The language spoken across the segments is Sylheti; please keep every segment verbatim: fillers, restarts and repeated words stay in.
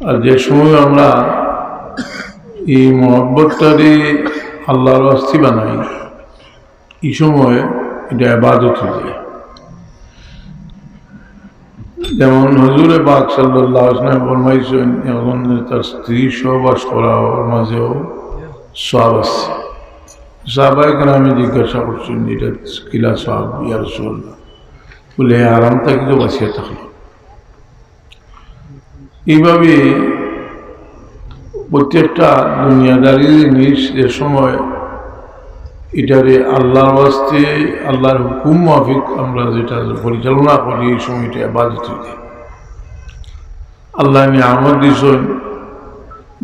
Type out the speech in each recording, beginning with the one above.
আর যে সময় আমরা এই মহব্বতটারে আল্লাহর ওয়াস্তে বানাই, এই সময় এটা ইবাদত হয়ে যায়। যেমন হুজুরে পাক সাল্লাল্লাহু আলাইহি ওয়াসাল্লাম ফরমাইছেন, এখন তার স্ত্রী সহবাস করা, ওর মাঝেও সওয়াব আছে। সাহাবায়ে কেরামে জিজ্ঞাসা করছেন, "এটা কিলা সওয়াব, ইয়া রাসূলুল্লাহ?" বলে, "এই হারাম থাকি তো বাঁচিয়া থাকলো।" এইভাবে প্রত্যেকটা দুনিয়াদারি জিনিস যে সময় এটারে আল্লাহর ওয়াস্তে, আল্লাহর হুকুম মাফিক আমরা যেটা পরিচালনা করি, এই সময় এটা ইবাদত হয়ে যায়। আল্লাহ নিয়ামত দিছেন,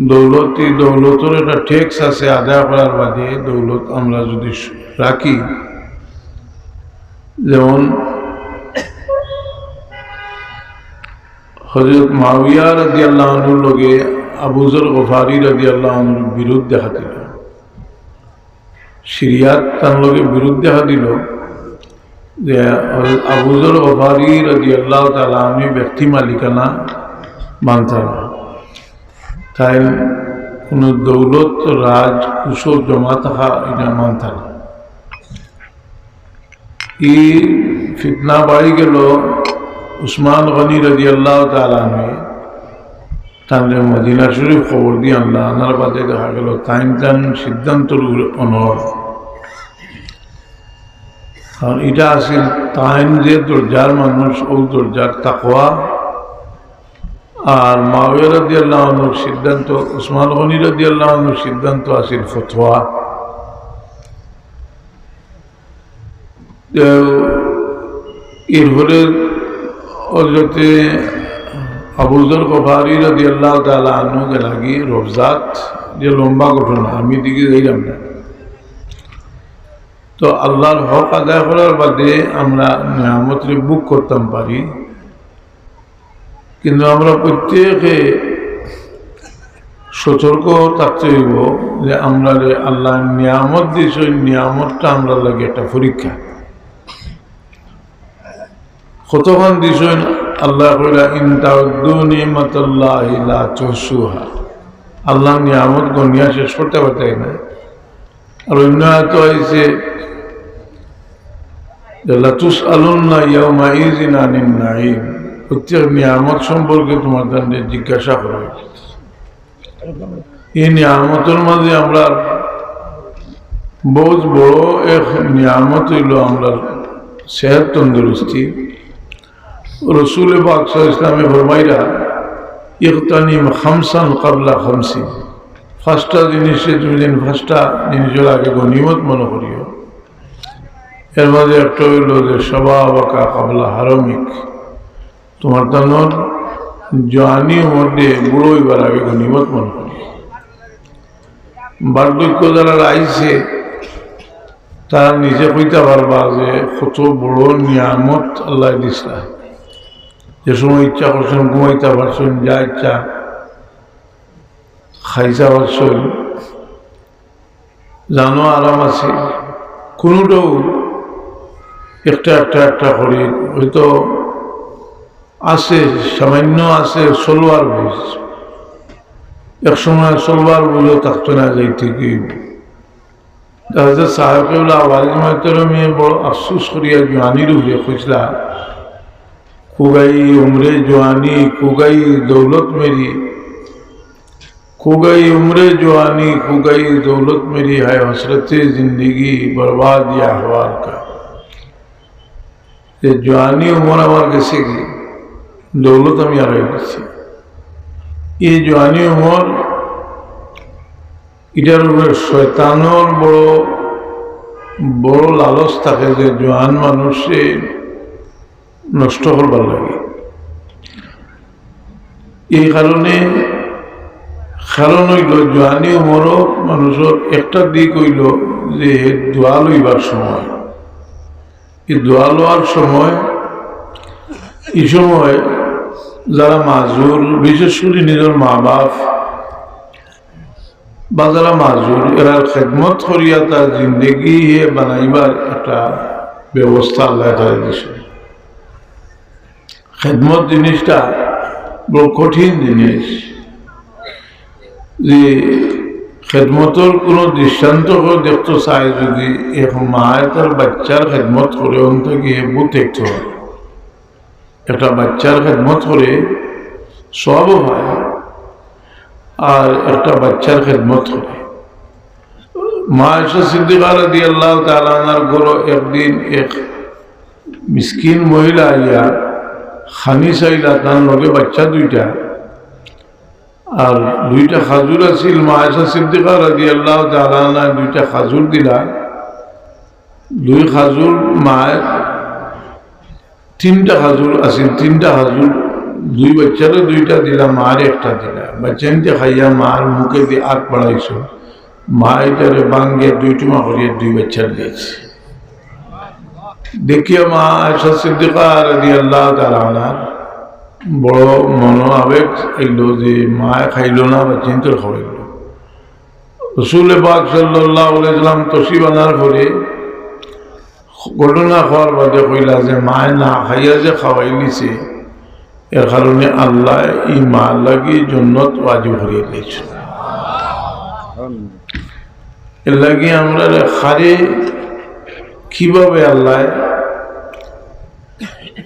দৌলত, এই দৌলতর একটা ট্যাক্স আছে আদায় করার বাদে। দৌলত আমরা যদি রাখি, যেমন হযরত মুআবিয়া রাদিয়াল্লাহু আনহুর লগে আবু যর গফারি রাদিয়াল্লাহু আনহুর বিরোধ দেখা দিল, সিরিয়াত তার লগে বিরোধ দেখা দিল যে হযরত আবু যর গফারি রাদিয়াল্লাহু তাআলা আনহু ব্যক্তি মালিকানা মানতা না, তাইন কোনো দৌলত, রাজ, কুশল জমা থাকা এটা মানতা না। এই ফিতনা বাড়ি গেল। উসমান গনি রাদিয়াল্লাহু তাআলা আনহু তানরে মদিনা শরীফ খবর দিয়া আনলা, আনার বাদে দেখা গেল তাইন তান সিদ্ধান্তর উপরে অনড়। কারণ এটা আছিল তাইন যে দরজার মানুষ, ও দরজার তাকওয়া। আর মুআবিয়া রাদিয়াল্লাহু আনহুর সিদ্ধান্ত, উসমান গনি রাদিয়াল্লাহু আনহুর সিদ্ধান্ত আছিল ফতোয়া। তো এরপরে হযরতে আবু যর গফারি রাদিয়াল্লাহু তাআলা আনহু গেলাগি রওজাত, যে লম্বা ঘটনা, আমি দিকে যাইলাম না। তো আল্লাহর হক আদায় করার বাদে আমরা নিয়ামতরে ভোগ করতাম পারি, কিন্তু আমরা প্রত্যেকে সতর্ক থাকতে হইব যে আমরা যে আল্লাহর নিয়ামত দিছে, ওই নিয়ামতটা আমরা লাগে একটা পরীক্ষা। কতক্ষণ দিছেন আল্লাহ কইলা, "ইন তাউদ্দু নি'মাতাল্লাহি লা তুহসুহা।" আল্লাহর নিয়ামত গনিয়া শেষ করতে পারতাই না। আর অন্য আয়াত আইছে, "লাতুসআলুন্না ইয়াউমাইযিন আনিন নাঈম।" প্রত্যেক নিয়ামত সম্পর্কে তোমাদের জিজ্ঞাসা করা হবে। এই নিয়ামতর মাঝে আমরা বহুত বড় এক নিয়ামত হইল আমরা সেহত তন্দুরুস্তি। রসুল পাক সাল্লাল্লাহু আলাইহি ওয়াসাল্লামে ফরমাইরা, "ইগতানিম খামসান ক্বাবলা খামসিন।" পাঁচটা জিনিসে তুমি যেন পাঁচটা জিনিসের আগে গনিমত মনে করিও। এর মাঝে একটা হইল যে, "শাবাবাকা ক্বাবলা হারামিক।" তোমার তানোর জোয়ানি উমররে বুড়ো হইবার আগে গনিমত মনে করি। বার্ধক্য যারা আইছে, তারা নিজে কইতা পারবা যে কত বড় নিয়ামত আল্লাহ দিছলা। যে সময় ইচ্ছা করছেন ঘুমাইতা পারছেন, যা ইচ্ছা খাইতা পারছেন, জানো আরাম আছে, কোনোটাও একটা একটা একটা করে হয়তো আছে, সামান্য আছে চলবার বুঝ, এক সময় চলবার বুঝও থাকতো না, যাইতে কি। হযরত সাহেব কিবলা ওয়ালিদ মহতরমে বড় আফসোস করিয়া জোয়ানির উপরে কইছলা, "খো গয়ি উমরে জোয়ানি, খো গয়ি দৌলত মেরি।" খো গয়ি উমরে জোয়ানি, খো গয়ি দৌলত মেরি, হায় হসরতে জিন্দেগি, বরবাদ ইয়ে আহওয়াল কা। যে জোয়ানি উমর আমার গেছে গি, দৌলত আমি হারাই দিছি। এই জোয়ানি উমর, এটার উপরে শয়তানর বড়, বড় লালচ থাকে যে জোয়ান মানুষে নষ্ট করবার লাগে। এই কারণে, কারণ হইল জোয়ানি উমরও মানুষর একটা দিক হইল যে হে দোয়া লইবার সময়, এই দোয়া লওয়ার সময়, এই সময় যারা মাজুর, বিশেষ করে নিজের মা বাপ, বা যারা মাজুর, এরার খেদমত করিয়া তার জিন্দেগি হে বানাইবার একটা ব্যবস্থা আল্লাহ তাআলা দিছে। খেদমত জিনিসটা বড় কঠিন জিনিস। যে খেদমতর কোনো দৃষ্টান্ত করে দেখতে চায়, যদি এক মায়ে তার বাচ্চার খেদমত করে, অন্ত গিয়ে বুঝ দেখতে হয়। একটা বাচ্চার খেদমত করে সওয়াবও পায়, আর একটা বাচ্চার খেদমত করে। মা আয়েশা সিদ্দিকা রাদিয়াল্লাহু তাআলা আনহার ঘরো একদিন এক মিসকিন মহিলা আইয়া খানি চাইলা, তার লগে বাচ্চা দুইটা, আর দুইটা খাজুর আছিল। মা আয়েশা সিদ্দিকা রাদিয়াল্লাহু তাআলা আনহা দুইটা খাজুর দিলা। দুই খাজুর মায়, তিনটা খাজুর আছিল, তিনটা খাজুর দুই বাচ্চারে দুইটা দিলা, মার একটা দিলা। বাচ্চাইন্তে খাইয়া মার মুখে দি আত বাড়াইছে, মা এটারে ভাঙ্গিয়া দুই টুমা করিয়া দুই বাচ্চারে দিছে। দেখিয়া মা আয়েশা সিদ্দিকা রাদিয়াল্লাহু তাআলা আনহার বড় মনো আবেগ অইলো যে মায় খাইলো না, বাচ্চাইন্তরে খাওয়াইলো। রসুল পাক সাল্লাল্লাহু আলাইহি ওয়াসাল্লাম তশরিফ আনার পরে ঘটনা কওয়ার বাদে কইলা যে মায় না খাইয়া যে খাওয়াইলিছে, এর কারণে আল্লায় ই মার লাগি জন্নত ওয়াজিব করিয়া দিছে। এর লাগি আমরা খারে কিভাবে আল্লায়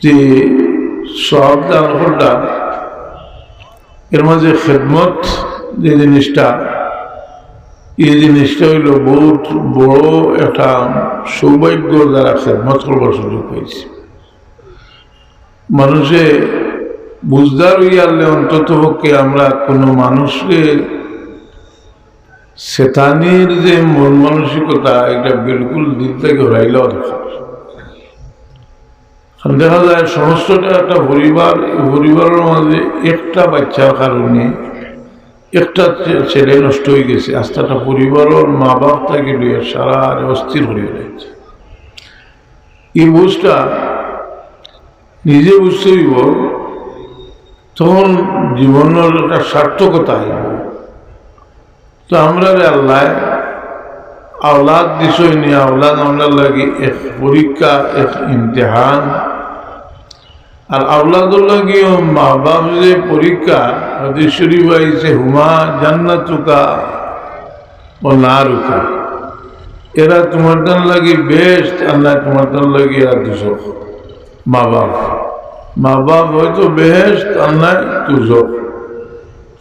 যে সওয়াব দান করলা, এর মাঝে খেদমত যে জিনিসটা, এই জিনিসটা অইলো বহুত বড় একটা সৌভাগ্য, যারা খেদমত করবার সুযোগ পাইছে। মানুষে বুঝদার অইয়ারলে অন্তত পক্ষে আমরা কোনো মানুষরে শয়তানির যে মন মানসিকতা, এটা বিলকুল দিল থেকে হরাইলেও দরকার। কারণ দেখা যায় সমস্তটা একটা পরিবার, এই পরিবারের মাঝে একটা বাচ্চার কারণে একটা ছে-, ছেলে নষ্ট হয়ে গেছে, আস্তাটা পরিবারের মা বাপ তাকে লইয়া সারা অস্থির হয়ে গেছে। এই বুঝটা নিজে বুঝতে হইব, তখন জীবনের একটা সার্থকতা হইব। তো আমরারে আল্লায় আওলাদ দিছইন নি, আওলাদ আমরার লাগি এক পরীক্ষা, এক ইমতিহান। আর আওলাদর লাগিও মা বাপ যে পরীক্ষা, হাদিস শরীফ আইছে, "হুমা জান্নাতুকা ও নারুকা।" এরা তোমার তান লাগি বেহেশত, আর না তোমার তান লাগি এরা দুজখ। মা বাপ, মা বাপ হয়তো বেহেশত, আর না দুজখ।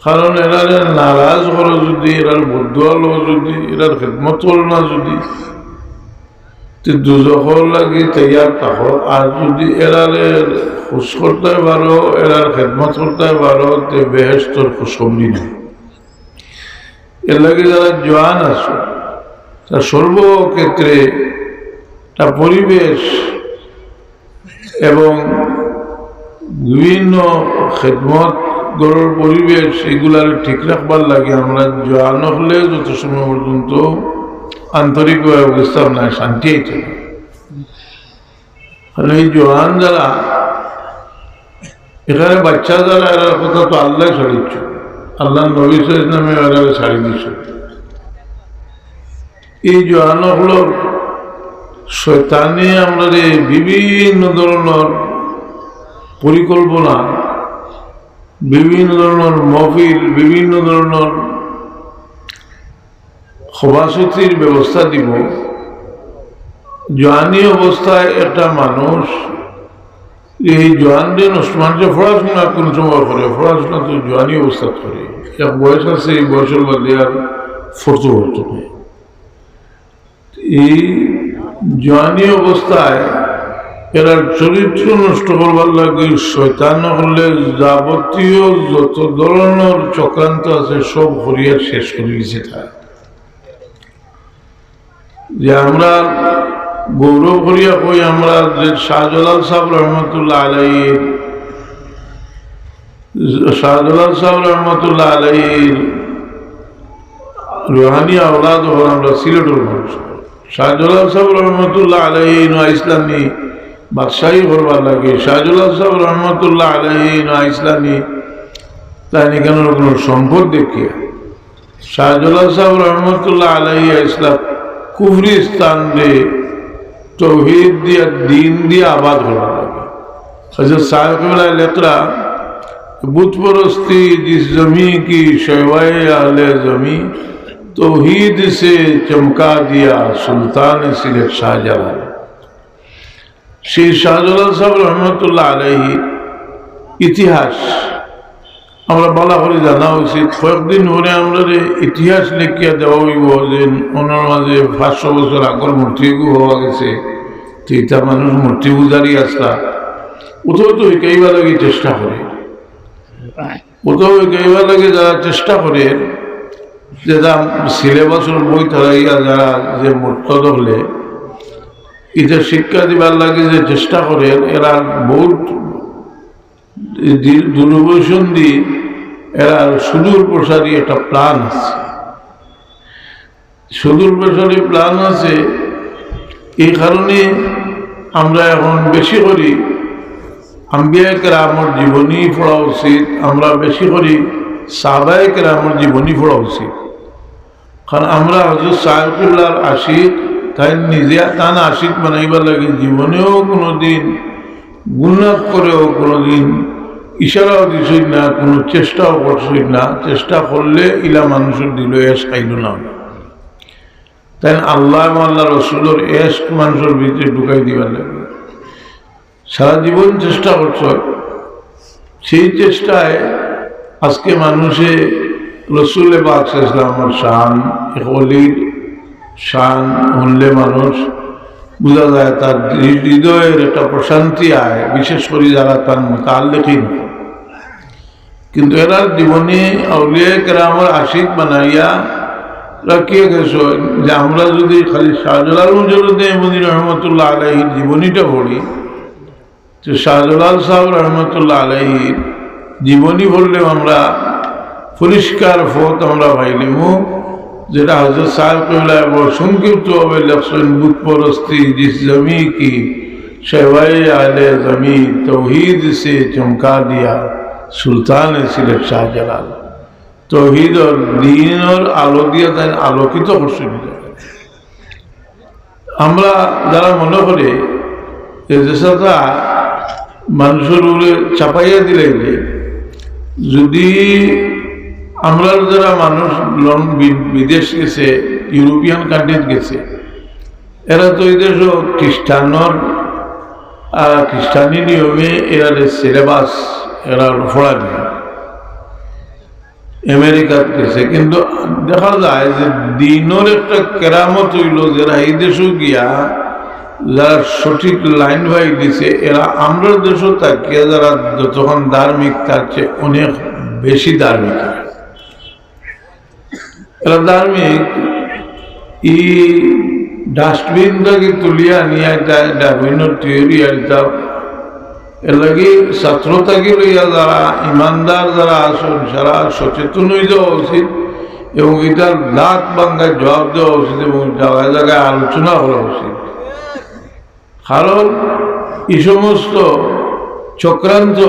কারণ এরারে নারাজ করো যদি, এরার বদদোয়া লও যদি, এরার খেদমত করো না যদি, তে দুজখর লাগি তৈয়ার থাকো। আর যদি এরারে খুশ করতে পারো, এরার খেদমত করতে পারো, তে বেহেশতর খুশখবরি নাই। এর লাগি যারা জোয়ান আছো, তার সর্বক্ষেত্রে তার পরিবেশ এবং বিভিন্ন খেদমত, ঘরর পরিবেশ, এগুলার ঠিক রাখবার লাগি আমরা জোয়ান হলে যত সময় পর্যন্ত আন্তরিকভাবে অবস্থান নাই, শান্তি আইতে না। কারণ এই জোয়ান যারা, এখানে বাচ্চা যারা, এরার কথা তো আল্লাহ ছাড়িচ্ছ, আল্লাহ নবী সাল্লাল্লাহু আলাইহি ওয়াসাল্লামে এরারে ছাড়ি দিচ্ছ। এই জোয়ান হকলর শয়তানে আমরারে বিভিন্ন ধরনের পরিকল্পনা, বিভিন্ন ধরনের মহফিল, বিভিন্ন ধরনের সভাসূচির ব্যবস্থা দিব। জোয়ানি অবস্থায় একটা মানুষ, এই জোয়ান যে নষ্ট, মানুষে পড়াশোনা কোন সময় করে? পড়াশোনা তো জোয়ানি অবস্থা করে। এক বয়স আছে, এই বয়সের মধ্যে আর পড়তে পড়তে নেই। এই জোয়ানি অবস্থায় এরার চরিত্র নষ্ট করবার লাগি শয়তান হকলে যাবতীয় যত ধরনের চক্রান্ত আছে সব করিয়া শেষ করে দিছে তারা। যে আমরা গৌরব করিয়া কই, আমরা যে শাহজালাল সাহেব রহমতুল্লাহ আলাইহির, শাহজালাল সাহেব রহমতুল্লাহ আলাইহির রুহানি আওলাদ হল আমরা সিলেটর মানুষ। শাহজালাল সাহেব রহমতুল্লাহ আলাইহি নু ইসলামী বাদশাহী করবার লাগি, শাহজালাল সাহেব রহমতুল্লাহ আলাইহি নু ইসলামী তাই এখানে কোনো সম্পদ দেখিয়া শাহজালাল সাহেব রহমতুল্লাহ আলাইহি ইসলাম কুফরি স্থান দিয়ে তৌহিদ দিয়া, দিন দিয়া আবাদ করা লাগে। হযরত সাহেব কিবলা লেখরা, بت پرستی جس زمین کی شیوائے اہل زمین، توحید سے چمکا دیا سلطان سلیٹ شاہجلال۔ সেই শাহজালাল সাহেব রহমতুল্লাহ আলাইহি ইতিহাস আমরা ভালা করি জানা উচিত। কয়েকদিন পরে আমরারে ইতিহাস লেখিয়া দেওয়া অইবো যে ওনার মাঝে পাঁচশো বছর আগর মূর্তিগু পাওয়া গেছে, তো ইতা মানুষ মূর্তি পূজারি আছলা, অতাও তো হিকাইবার লাগি চেষ্টা করে। অতাও হিকাইবার লাগি যারা চেষ্টা করে, যেটা সিলেবাসর বই তারাইয়া যারা যে মুর্তদ অকলে, ইতা শিক্ষা দিবার লাগি যে চেষ্টা করে, এরা বহুত দি-, দূরদর্শন দি এরা সুদূর প্রসারী একটা প্ল্যান আছে। সুদূর প্রসারী প্ল্যান আছে, এই কারণে আমরা এখন বেশি করি আম্বিয়া কেরামর জীবনী পড়া উচিত, আমরা বেশি করি সাহাবায়ে কেরামর জীবনী পড়া উচিত। কারণ আমরা হজরত সাহেব কিবলার আশিক, তাই নিজে তান আশিক বানাইবার লাগি জীবনেও কোনোদিন গুণাত করেও কোনোদিন ইশারাও দিছইন না, কোনো চেষ্টাও করছইন না। চেষ্টা করলে ইলা মানুষর দিলো এশ খাইল না। তাই আল্লাহ এবং আল্লাহ রসুলর এশ মানুষর ভিতরে ঢুকাই দিবার লাগে সারা জীবন চেষ্টা করছইন। সেই চেষ্টায় আজকে মানুষে রসুলে পাক সাল্লাল্লাহু আলাইহি ওয়াসাল্লামর শান, এক অলির শান শুনলে মানুষ বুঝা যায় তার হৃ-, হৃদয়ের একটা প্রশান্তি আয়, বিশেষ করে যারা তার মুতাআল্লিকিন। কিন্তু এরার জীবনী আউলিয়া কেরামর আশিক বানাইয়া রাখিয়া গেছে যে আমরা যদি খালি শাহজালাল মুজাররদে ইয়ামনি রহমতুল্লাহ আলাইহির জীবনীটা পড়ি, তো শাহজালাল সাহেব রহমতুল্লাহ আলাইহির জীবনী পড়লেও আমরা পরিষ্কার পথ আমরা পাইলিমু, যেটা হজরত সাহেব কিবলায় বড় সংক্ষিপ্তভাবে লেখছেন, বুত পরস্তি জিস জমি কি, শেওয়ায়ে আহলে জমি, তৌহিদ সে চমকা দিয়া সুলতান সিলেট শাহজালাল। তৌহিদর দ্বীনর আলো দিয়া তাইন আলোকিত করছইন। আমরা যারা মনে করি যে যেসাতা মানুষর উপরে চাপাইয়া দিলাইলে, যদি আমরা যারা মানুষ লন-, বি-, বিদেশ গেছে, ইউরোপিয়ান কান্ট্রিত গেছে, এরা তো এই দেশও খ্রিস্টানর, আহ, খ্রিস্টানি নিয়মে এরা সিলেবাস এরা পড়া নিয়ে আমেরিকাত গেছে, কিন্তু দেখা যায় যে দ্বীনর একটা কেরামত অইলো, যারা এই দেশও গিয়া যারা সঠিক লাইন পাই দিছে, এরা আমরার দেশও থাকিয়া যারা যতক্ষণ ধার্মিক, তার চেয়ে অনেক বেশি ধার্মিক। এরা ধার্মিক, ই ডাস্টবিন থাকি তুলিয়া নিয়া যায় ডারউইনর থিওরি আর ইতা। এর লাগি ছাত্র থাকি লইয়া যারা ইমানদার যারা আছইন, সারা সচেতন অই যাওয়া উচিত এবং ইতার দাঁত ভাঙ্গায় জবাব দেওয়া উচিত এবং জায়গায় জায়গায় আলোচনা করা উচিত। কারণ এই সমস্ত চক্রান্ত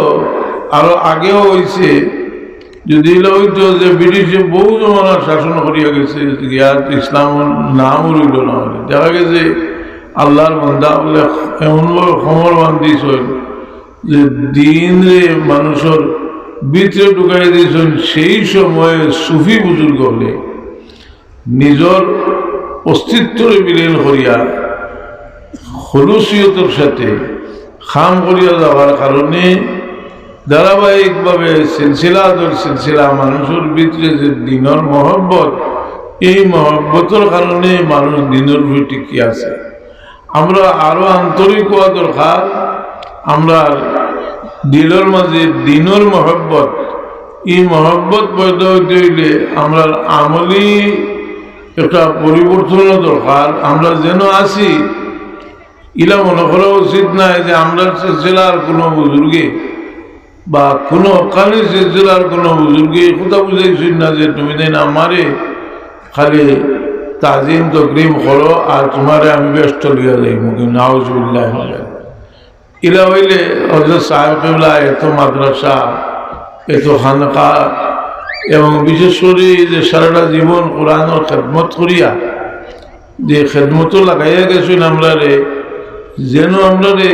আরো আগেও হইছে। যদি ইলা হইতো যে ব্রিটিশে বহু জমানা শাসন করিয়া গেছে, ইয়াত ইসলাম নামও রইল না, দেখা গেছে আল্লাহর বান্দা বলে এমন ভাবে খমর বান্ধিছইন যে দ্বীনরে মানুষর ভিতরে ঢুকাই দিছইন। সেই সময়ে সুফি বুজুর্গ অকলে নিজর অস্তিত্বরে বিলীন করিয়া খুলুসিয়তর সাথে কাম করিয়া যাওয়ার কারণে ধারাবাহিকভাবে সিলসিলা দর সিলসিলা মানুষর ভিতরে যে দ্বীনর মহব্বত, এই মহব্বতর কারণে মানুষ দ্বীনর উপরে টিকি আছে। আমরা আরো আন্তরিক হওয়া দরকার। আমরার দিলর মাঝে দ্বীনর মহব্বত, এই মহব্বত পয়দা হইতে হইলে আমরার আমলি একটা পরিবর্তনও দরকার। আমরা যেন আছি, ইলা মনে করা উচিত নায় যে আমরার সিলসিলার কোনো বুজুর্গে বা কোনো হক্কানি সিলসিলার কোনো বুজুর্গে এই কথা বুঝাইছইন না যে তুমি তাইন আমারে খালি তাজিম তকরিম করো আর তুমারে আমি বেহেস্তো লইয়া যাইমু, কিন্তু নাউজুবিল্লাহ। ইলা হইলে হজরত সাহেব কিবলা এত মাদ্রাসা, এত খানকা এবং বিশেষ করি যে সারাটা জীবন কোরআনর খেদমত করিয়া যে খেদমতো লাগাইয়া গেছইন আমরারে, যেন আমরারে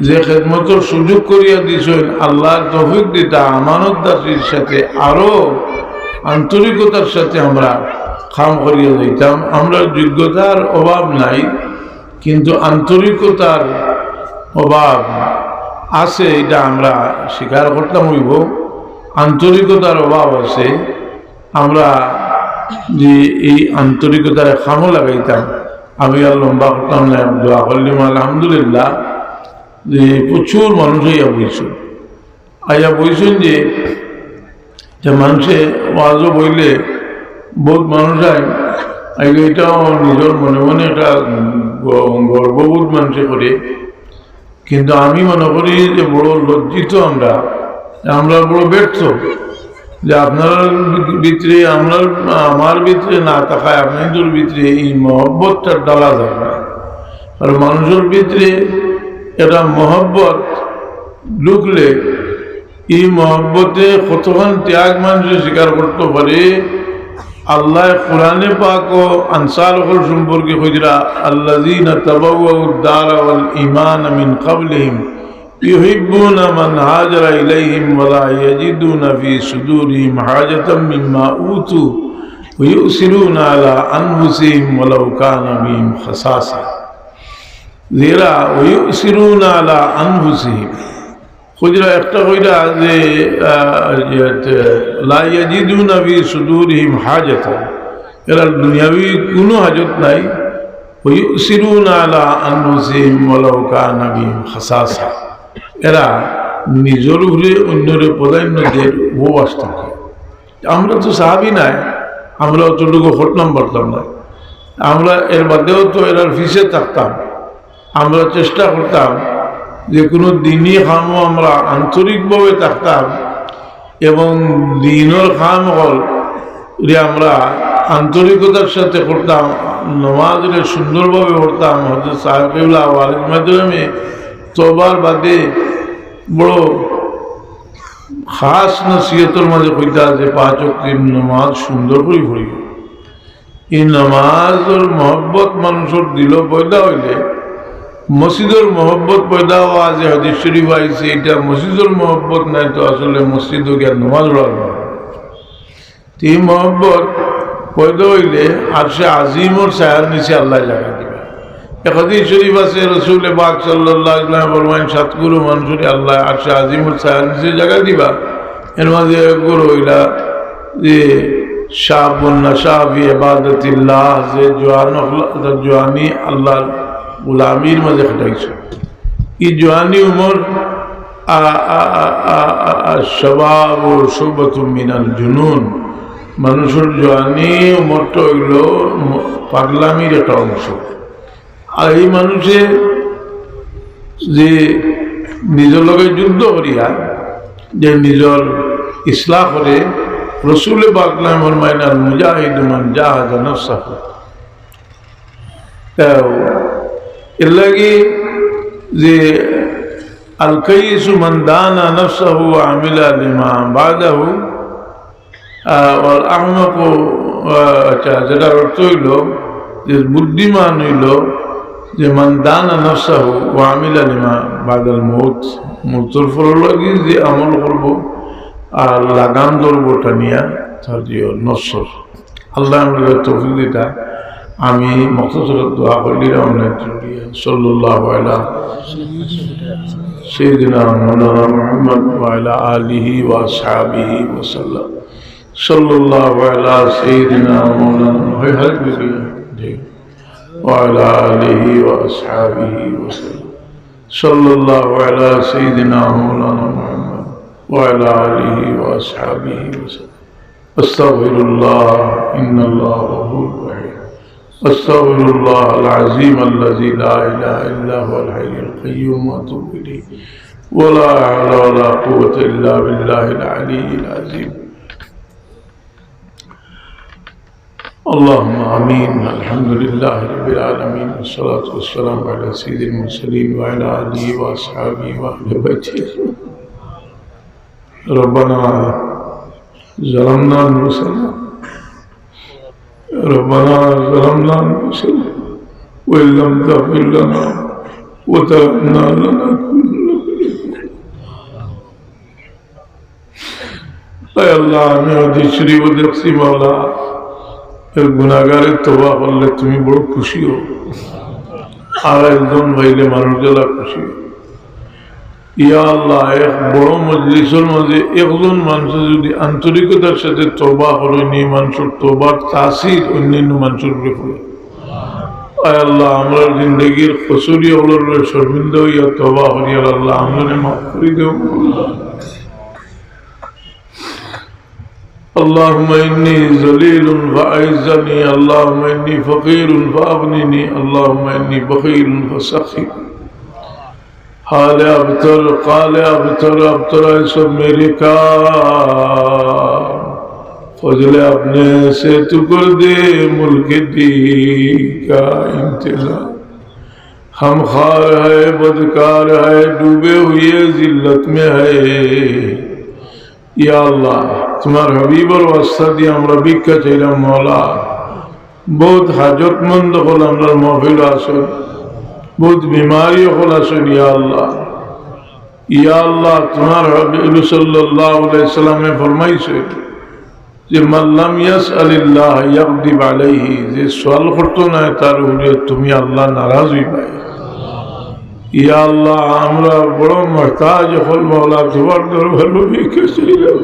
যে খেদমতর সুযোগ করিয়া দিছইন, আল্লাহর তৌফিক দিতা আমানতদারির সাথে আরো আন্তরিকতার সাথে আমরা কাম করিয়া যাইতাম। আমরার যোগ্যতার অভাব নাই, কিন্তু আন্তরিকতার অভাব আছে, ইটা আমরা স্বীকার করতাম অইবো। আন্তরিকতার অভাব আছে, আমরা যে এই আন্তরিকতার কামো লাগাইতাম। আমি আর লম্বা করতাম না, দোয়া করলিমু আলহামদুলিল্লাহ। যে প্রচুর মানুষ আইয়া বইছইন, আইয়া বইছইন যে, যে মানষে ওয়াজো বইলে বউত মানুষ আইন, আইলে ইটাও নিজর মনে মনে একটা গ-, গর্ববোধ মানষে করে। কিন্তু আমি মনে করি যে বড় লজ্জিত আমরা, আমরা বড় ব্যর্থ, যে আপনারার ভিতরে, আমরার, আমার ভিতরে না থাকায় আপনাইনতর ভিতরে এই মহব্বতটা ডালা যায় না। আর মানুষর ভিতরে একটা মহব্বত ঢুকলে এই মহব্বতে কতখান ত্যাগ মানষে স্বীকার করতো পারে। আল্লায় কোরআনে পাকো আনসার অকল সম্পর্কে কইরা, "আল্লাযীনা তাবাওয়াউদ দারা ওয়াল ঈমানা মিন ক্বাবলিহিম ইউহিব্বুনা মান হাজারা ইলাইহিম ওয়ালা ইয়াজিদুনা ফি সুদুরিহিম হাজাতাম মিম্মা উতু ওয়া ইউসিরুনা আলা আনফুসিহিম ওয়ালাউ কানা বিহিম খাসাসা।" যেরা ওয়া ইউসিরুনা আলা আনফুসিহিম, কইরা একটা কইরা যে, আহ, ইয়েতে, "লা ইয়াজিদুনা ফি সুদুরিহিম হাজাতান", এরা দুনিয়াবি কুনু হাজত নাই। "ওয়া ইউসিরুনা আলা আনফুসিহিম ওয়ালাউ কানা বিহিম খাসাসা", এরা নিজর উপরে অইন্যরে প্রাধান্য দের, ও বাস্তব। আমরা তো সাহাবি নায়, আমরা অতটুকু হটলাম পারতাম না। আমরা এর বাদেও তো এরার পিছে থাকতাম। আমরা চেষ্টা করতাম যে কুনু দিনি কামো আমরা আন্তরিকভাবে থাকতাম এবং দিনর কাম অকলরে আমরা আন্তরিকতার সাথে করতাম, নমাজরে সুন্দরভাবে পড়তাম। হযরত সাহেব কিবলা ওয়ালিদ মাদরামে তওবার বাদে বড় খাস নসিহতর মাঝে কইতা যে পাঁচ ওয়াক্ত নমাজ সুন্দর করি পড়িও। এই নমাজর মহব্বত মানষর দিলো পয়দা অইলে, মসজিদর মহব্বত পয়দা অওয়া যে হাদিস শরীফ আইছে, ইটা মসজিদর মহব্বত নায়, তো আসলে মসজিদো গিয়া নমাজ পড়ার মহব্বত। তে এই মহব্বত পয়দা অইলে আরশে আজিমর ছায়ার নিচে আল্লায় জাগা দিবা। এক হাদিস শরীফ আছে, রসুলে পাক সাল্লাল্লাহু আলাইহি ওয়াসাল্লাম ফরমাইন, "সাত গুরু মানষরে আল্লায় আরশে আজিমর ছায়ার নিচে জাগা দিবা।" এর মাঝে এক গুরু অইলা যে শাবুন নাশা ফি ইবাদাতিল্লাহ, যে জোয়ান অকল-, তার জোয়ানি আল্লাহর গোলামির মাঝে কাটাইছে। এই জোয়ানি উমর, আ, আ, আ, আ, আ, আ, শাবাব ও শুবাতুম মিনাল জুনুন, মানষর জোয়ানি উমরটা অইলো ম-, পাগলামির একটা অংশ। আর এই মানষে যে নিজর লগে যুদ্ধ করিয়া, যে নিজর ইসলাহ করে, রসুলে পাক ফরমাইন, "আল মুজাহিদু মান জাহাদা নাফসাহু।" তো এর লাগি যে আল কাইয়িসু মান দানা নাফসাহু ওয়া আমিলা লিমা বাদাহু, আহ, ওয়াল আহমাকু, আহ, আচ্ছা, যেটার অর্থ অইলো যে বুদ্ধিমান অইলো যে মান দানা নাফসাহু ওয়া আমিলা লিমা বাদাল মউত, মউতর পর লাগি যে আমল করবো আর লাগাম ধরবো টানিয়া তার যে নফসর। আল্লায় আমরারে তৌফিক দিতা। আমি মুখতাসর দোয়া করিয়া অনেক, সাল্লাল্লাহু আলা সাইয়্যিদিনা মাওলানা মুহাম্মদ ওয়া আলা আলিহি ওয়া আসহাবিহি ওয়া সাল্লাম। সাল্লাল্লাহু আলা সাইয়্যিদিনা মাওলানা, হয়, হয়, জি। ওয়া আলা আলিহি ওয়া আসহাবিহি ওয়া সাল্লাম। সাল্লাল্লাহু আলা সাইয়্যিদিনা মাওলানা মুহাম্মদ ওয়া আলা আলিহি ওয়া আসহাবিহি ওয়া সাল্লাম। أستغفر الله، إن الله غفور رحيم. أستغفر الله العظيم الذي لا إله إلا هو الحي القيوم وأتوب إليه. ولا حول ولا قوة إلا بالله العلي العظيم. اللهم آمين. الحمد لله رب العالمين، والصلاة والسلام على سيد المرسلين وعلى آله وأصحابه وأهل بيته. ربنا ظلمنا أنفسنا، ربنا ظلمنا أنفسنا، وإن لم تغفر لنا وتركنا لنا كل خير. আয় আল্লাহ, আমি হাদিস শরীফো দেখছি মাওলা, এক গুনাহগারে তওবা করলে তুমি বড় খুশি হও, আর একজন পাইলে মানুষ যেলা খুশি হও। ইয়া আল্লাহ, এক বড় মজলিসর মাঝে একজন মানুষে যদি আন্তরিকতার সাথে তওবা করে, নি মানুষর তওবার তাসির অন্যান্য মানুষর উপরে পড়ে। আয় আল্লাহ, আমরার জিন্দেগির কসুরি অকলর শর্মিন্দা হইয়া তওবা করিয়ার আল্লাহ, আমরারে মাফ করি দেও। اللهم إني ذليل فأعزني، اللهم إني فقير فأغنني، اللهم إني بخيل فسخي۔ حال ابتر، قال ابتر، ابتر، اے سب میرے کام، فضل اپنے سے تو کر دے ملک دی کا انتظام۔ ہم خوار ہے، بدکار ہے، ڈوبے ہوئے ذلت میں ہے۔ ইয়া আল্লাহ, তোমার হাবিবর ওয়াস্তা দিয়া আমরা ভিক্ষা চাইলাম মাওলা। বহুত হাজতমন্দ অকল আমরার মাহফিলো আছইন, বহুত বিমারি অকল আছইন, ইয়া আল্লাহ। ইয়া আল্লাহ, তোমার হাবিব সাল্লাল্লাহু আলাইহি ওয়াসাল্লামে ফরমাইছইন যে, من لم يسأل الله يغضب عليه, যে সওয়াল করতো নায় তার উপরে তুমি আল্লাহ নারাজ অইবায়। ইয়া আল্লাহ, আমরা বড় মুহতাজ অকল মাওলা, তোমার দরবারো ভিক্ষা চাইলাম।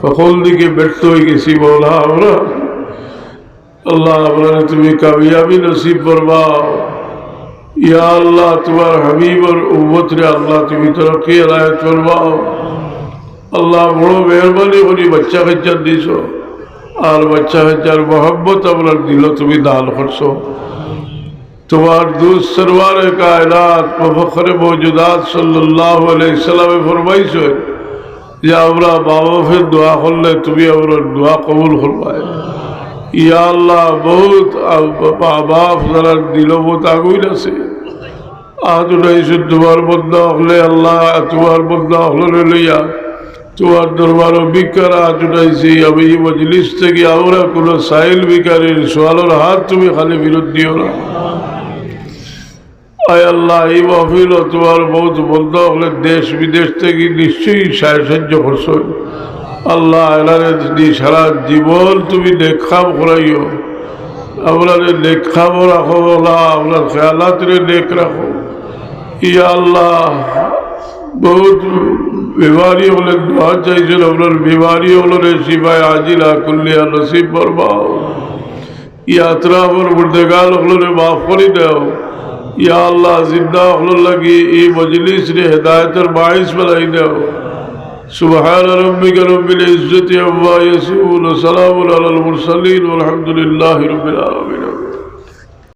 হকল দিকে ব্যর্থ অইগেছি মাওলা আমরা। আল্লাহ, আমরারে তুমি কামিয়াবি নসিব ফরমাও। ইয়া আল্লাহ, তোমার হাবিবর উম্মতরে আল্লাহ তুমি তরক্কি এনায়েত ফরমাও। আল্লাহ, বড় মেহেরবানি করি বাচ্চা কাচ্চা দিছো, আর বাচ্চা কাচ্চার মহব্বত আমরার দিলো তুমি দান করছো। তোমার দুস্ত সরওয়ারে কায়নাত, মুফাখখরে মওজুদাত সাল্লাল্লাহু আলাইহি ওয়াসাল্লামে ফরমাইছইন যে আমরা মা বাপর দোয়া করলে তুমি আমরার দোয়া কবুল করবায়। ইয়া আল্লাহ, বহুত আ-, মা বাপ যারার দিলো বহুত আগুইন আছে, আত উঠাইছইন তোমার বন্দা অকলে, আল্লাহ, তোমার বন্দা অকলরে লইয়া তোমার দরবারো ভিক্ষার আত উঠাইছি। আমি ই মজলিস থাকি আমরা কুনু সাইল ভিখারির সওয়ালর হাত তুমি খালি ফিরত দিও না। আয় আল্লাহ, ই মাহফিলো তোমার বহুত বন্দা অকলে দেশ বিদেশ থাকি নিশ্চয়ই সাহায্য করছইন। আল্লাহ, এরারে দি সারা জীবন তুমি নেক কাম করাইও। আমরারে নেক কামো রাখো আল্লাহ, আমরার খেয়ালাতরে নেক রাখো। ইয়া আল্লাহ, বহুত বেমারি অকলে দোয়া চাইছইন, আমরার বেমারি অকলরে শিফায়ে আজিলা কুল্লিয়া নসিব ফরমাও। ই আতরাফর মুর্দেগান অকলরে মাফ করি দেও। ইয়া আল্লাহ, জিন্দা অকলর লাগি ই মজলিসরে হেদায়েতর বাইস বানাই দেও। سبحان ربك رب العزة عما يصفون، وسلام على المرسلين، والحمد لله رب العالمين।